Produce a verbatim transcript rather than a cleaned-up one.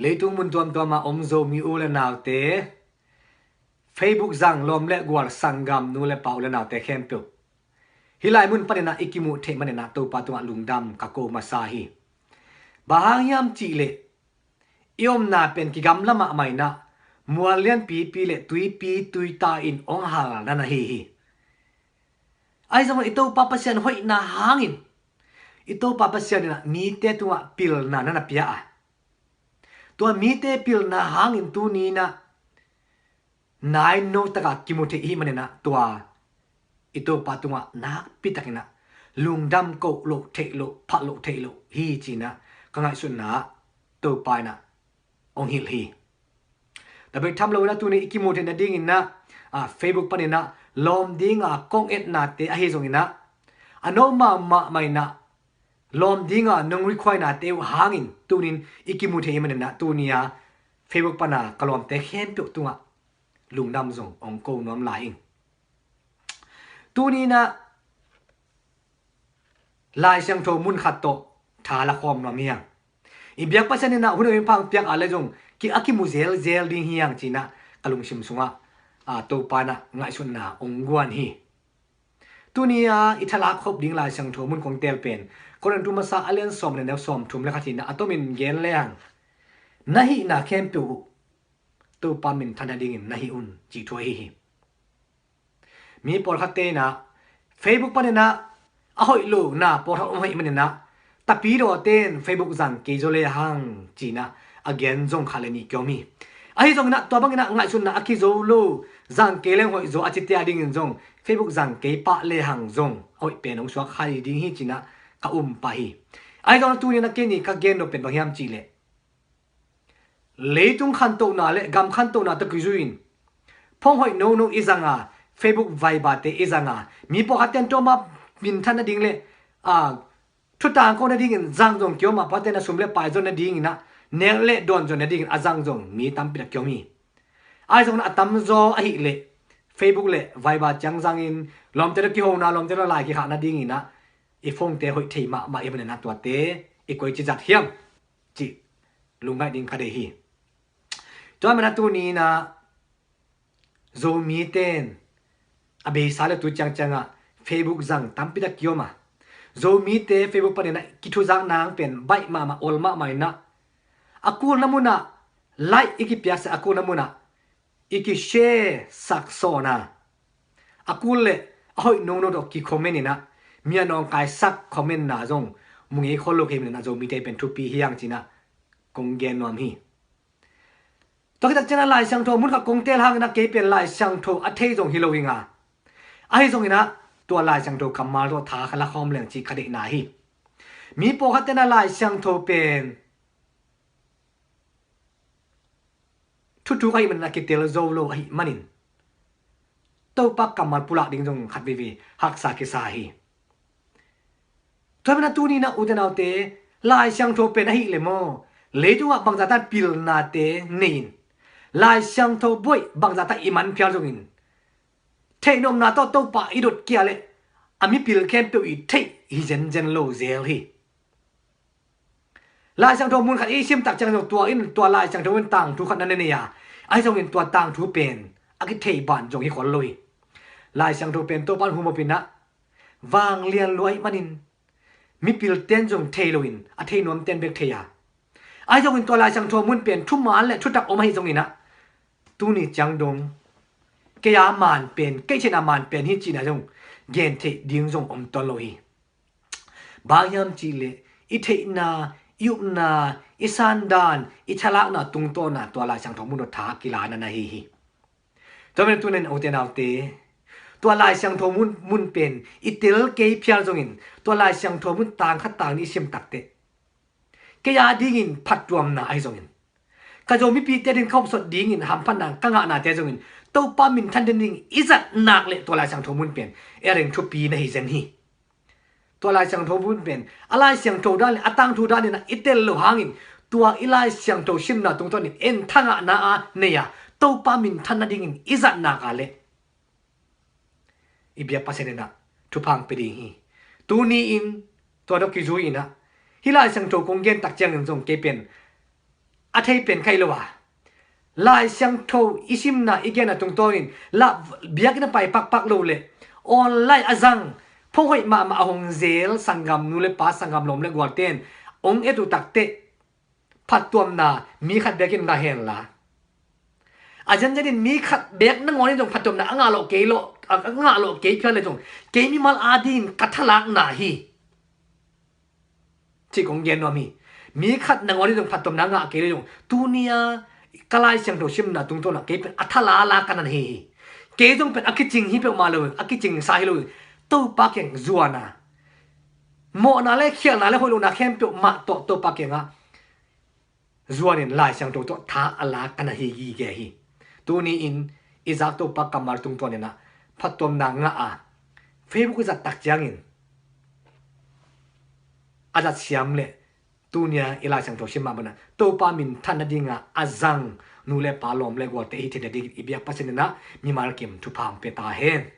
Leitung mun tuamtuam a om Zomi u le naute, Facebook zang lawm le gual sanggam nu le pa u le naute khempeuh, hih lai mun panin ah i kimuh theih manin ah Topa tungah lungdam ka ko masa hi. Bang hang hiam cih leh i omna pen kigamla mahmah in ah, mual lianpipi le tuipi tuita in hong hal na na hi hi. Ahi zongin i Topa Pasian hoihna hangin, i Topa Pasian in ah mite tungah pilna na na pia a, tua mite pilna hangin tuni in ah naino taka kimu thei i hih manin ah tua i Topa tungah nakpi takin ah lungdam koh loh theih loh, phat loh theih loh hi ci-in ah ka ngaihsutna ah Topa in ah hong hilh hi. Tua bek tham loin ah tuni i kimu theih nadingin ah, ah, Facebook panin ah lawm dinga kong etnate ahi zongin ah, a no mahmah in ah lawm dinga nong require nate uh hangin tunin i kimu thei i hih manin ah tuni a Facebook pana ka lawmte khempeuh tungah lungdam zong hong ko nuam lai ing. Tuni in ah Lai Siangtho mun khat tawh tha la khawm nuam hi hang. I biak Pasian in ah hun a hong piak a le zong ki a kimu zelzel ding hi hang ci-in ah ka lungsim sungah, ah, Topa in ah ngaihsutna hong guan hi. Tuni a i thalak khop ding Lai Siangtho mun kong teel pen Korin thu masa a lian sawm le neu sawm thum le khat hi-in ah a tomin gen le hang, na hihna khempeuh uh Topa minthan nadingin na hih un cih thu ahi hi. Mi pawlkhatte in ah Facebook panin ah a hoih lohna pawlkhat om ahih manin ah, tapidawte in Facebook zang kei zaw le hang ci-in ah a gen zong khat le nih kiom hi. Ahi zongin ah tua bangin ah ngaihsutna a kizo lo, zang kei leng hoih zaw a cite a dingin zong Facebook zang kei pah le hang zong a hoih pen hong suak kha ding hi ci-in ah ka um pah hi. Ahi zongin ah tuni in ah kei nih ka gen nop pen bang hiam cih leh, leitung khantohna le gam khantohna tawh kizui-in phone hoih nono i zang a, Facebook, Viber te i zang a, mi pawlkhatte in tawm a minthan nading le, ah, thu tangko nadingin zang zong kiom a, pawlkhatte in ah sum le pai zon nadingin ah, nek le dawn zon nadingin a zang zong mi tampi tak kiom hi. Ahi zongin ah a tamzaw ahih leh Facebook le Viber ciang zangin lawmte tawh kihona, lawmte tawh lai kikhah nadingin ah i phone te hoih thei mahmah i hih manin ah tuate i koici zat hiam cih lungngaih ding ka deih hi. Tua manin ah tuni in ah Zomite in a beisa le tu ciangciang ah Facebook zang tampi tak kiom a, Zomite Facebook panin ah kithuzak nang pen baih mahmah, ol mahmah in ah, a kulna mun ah like i kipiaksak, a kulna mun ah i kishare sak sawn a, a kul le a hoih nono tawh kicomment in ah, mi a nawngkaisak commentna zong mu ngei khol lo kei manin ah Zomite pen thupi hi hang ci-in ah kong gen nuam hi. Tua khit tak ciangin ah Lai Siangtho mun khat kong teel hangin ah kei pen Lai Siangtho a thei zong hi lo ing a, ahi zongin ah tua Lai Siangtho kammal tawh tha khat la khawm leng cih ka deihna hi. Mi pawlkhatte in ah Lai Siangtho pen thuthuk ahih manin ah kitel zo lo ahih manin Topa kammal pulak ding zong khat veivei haksa kisa hi. Tua manin ah tuni in ah ute naute, Lai Siangtho pen ahih leh maw, leitungah bangzahta pilnate nei-in, Lai Siangtho buaih bangzahta i man phial zongin, theih nopna tawh Topa i dot kei a leh a mipil khempeuh i theih hi zenzen lo zel hi. Lai Siangtho mun khat i sim tak ciang zong tua in tua Lai Siangtho in tangthu khat na nei a, ahi zongin tua tangthu pen a kithei ban zong hi khol lo hi. Lai Siangtho pen Topa in hum up in ah vanglian lua ahih manin mipilten zong thei loin a thei nuamten bek thei a, ahi zongin tua Lai Siangtho mun pen thuman le thutak om ahi zongin ah, tuni ciang dong kei a man pen, kei theihna man pen hi cihna zong gen theih ding zong om tuan lo hi. Bang hiam cih leh i theihna, i upna, i sandan, i thalakna tungtawn ah tua Lai Siangtho mun tawh tha a kila na na hi hi. Tua manin ah tuni in ute naute, tua Lai Siangtho mun, mun pen i tel kei phial zongin tua Lai Siangtho mun tang khat tang nih i sim tak teh, kei a dingin phattuamna ahi zongin, ka Zomipite ding ka hopsot dingin hamphatna ka ngahnate zongin Topa minthan ding i zat nak leh tua Lai Siangtho mun pen a reng thupi na hi zen hi. Tua Lai Siangtho mun pen a Lai Siangtho dan le a tangthu dan in ah i tel lo hangin tua i Lai Siangtho simna tungtawnin en thangahna a nei a, Topa minthan nadingin i zat nak a leh i biak Pasian in ah thupha hong pia ding hi. Tuni in tua tawh kizui in ah hih Lai Siangtho kong gen tak ciangin zong kei pen a thei pen kha hi lo a, Lai Siangtho i simna i genna tungtawnin lah biakinn a pai pakpak lo le online a zang, phuhoih mahmah a hong zel sanggam nu le pa, sanggam lawm le gualte'n hong et uh takteh phattuamna mi khat bekin ngah hen la, a zenzenin mi khat bek nangawn in zong phattuamna a ngah loh kei loh, a ngah loh kei phial le zong kei mimal adingin ka thalakna hi, cih kong gen nuam hi. Mi khat nangawn in zong phattuamna a ngah kei le zong tuni-a ka Lai Siangtho simna tungtawnah kei pen a thalala ka na hi hi. Kei zong pen a kicing hi peuhmah lo, a kicingsa hi lo, Topa kiang zuan a, mawhna le khialhna le hoih lohna khempeuh mah tawh Topa kiangah zuanin Lai Siangtho tawh tha a la ka na hi gige hi. Tuni-in i zak Topa kammal tungtawninah phattuamna ngah a, Facebook i zat tak ciangin a zat siam le tuni-a i Lai Siangtho sim mah banah Topa minthan nadinga a zang nu le pa, lawm le gualte i hi theih nadingin i biak Pasian inah mimal kim thupha hong pia ta hen.